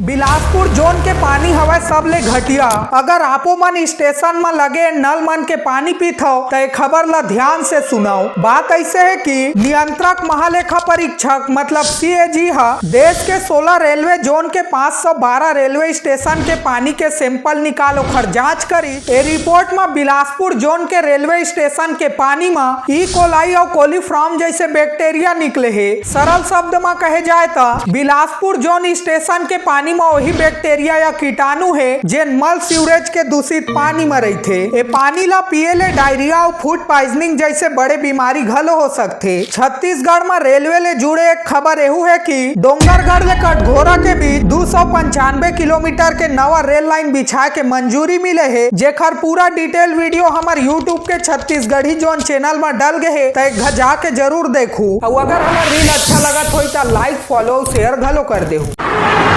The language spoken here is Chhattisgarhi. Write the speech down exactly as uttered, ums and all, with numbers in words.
बिलासपुर जोन के पानी हवय सबले घटिया। अगर आपो मन स्टेशन म लगे नल मन के पानी पीथव, त ए खबर ल ध्यान से सुनव। बात अइसे हे कि नियंत्रक महालेखा परीक्षक मतलब सीएजी ह देश के सोलह रेलवे जोन के पाँच सौ बारह रेलवे स्टेशन के पानी के सैंपल निकाल ओखर जांच करी। ए रिपोर्ट म बिलासपुर जोन के रेलवे स्टेशन के पानी म ई कोलाई अउ कोलीफॉर्म जैसे बैक्टीरिया निकले हे। सरल शब्द म कहे जाए त बिलासपुर जोन स्टेशन के पानी म वही बैक्टीरिया या कीटाणु हे जेन मल सीवरेज के दूषित पानी म रहिथे। ए पानी ल पिए ले डायरिया अउ फूड पॉइजनिंग जैसे बड़े बीमारी घलो हो सकथे। छत्तीसगढ़ म रेलवे ले जुड़े एक खबर एहू हे कि डोंगरगढ़ ले कटघोरा के बीच दो सौ पंचानवे किलोमीटर के नवा रेल लाइन बिछाए के मंजूरी मिले हे, जेखर पूरा डिटेल वीडियो हमर YouTube के छत्तीसगढ़ी जोन चैनल म डल गे हे, त एक घ जाके जरूर देखू। अउ अगर हमर रील अच्छा लगत होई त लाइक, फॉलो, शेयर घलो कर देहू।